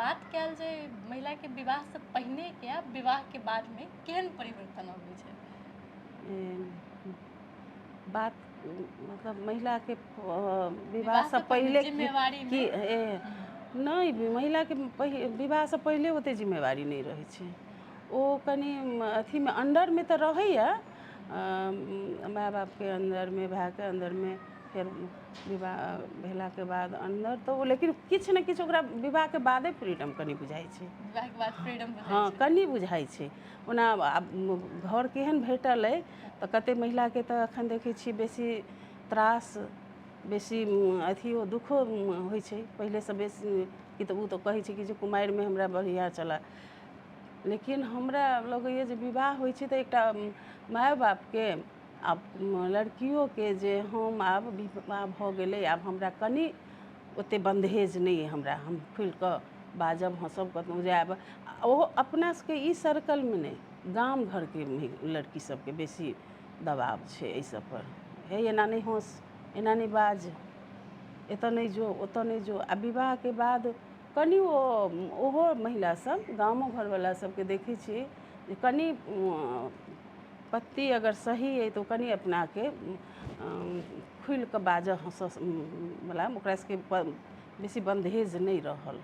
बात कयल जाय महिलाके विवाहसँ पहिनेके आ विवाहके बादमे केहन परिवर्तन अबै छै? बात मतलब महिलाके विवाहसँ पहिले जिम्मेवारी कि नहि, महिलाके विवाहसँ पहिले ओतेक जिम्मेवारी नहि रहै छै। ओ कनि अथीमे अण्डरमे तऽ रहैए, माय बापके अन्दरमे, भायके अन्दरमे। फेर विवाह भेलाके बाद अन्दर तऽ ओ, लेकिन किछु ने किछु ओकरा विवाहके बादे फ्रीडम कनि बुझाइ छै। विवाहके बाद फ्रीडम? हँ, कनि बुझाइ छै। ओना आब घर केहन भेटल अइ तऽ कतेक महिलाके तऽ एखन देखै छियै बेसी त्रास, बेसी अथियो दुःखो होइ छै पहिलेसँ बेसी। कि तऽ ओ तऽ कहै छै कि जे कुमारिमे हमरा बढ़िआँ छलए, लेकिन हमरा लगैए जे विवाह होइ छै तऽ एकटा माय बापके आ लड़कियोके जे हम आब विवाह भऽ गेलै, आब हमरा कनि ओतेक बन्धेज नहि अइ, हमरा हम खुलि कऽ बाजब हँसब, कतहु जायब। ओहो अपना सबके ई सर्कलमे नहि, गाम घरके लड़की सबके बेसी दबाव छै एहि सबपर, हे एना नहि हँस, एना नहि बाज, एतऽ नहि जो, ओतऽ नहि जो। आ विवाहके बाद कनि ओ ओहो महिला सब, गामो घरवला सबके देखै छियै जे कनि पति अगर सही अइ तऽ ओ कनि अपनाके खुलि कऽ बाजऽ हँसऽ वला, ओकरा सबके बेसी बन्धेज नहि रहल।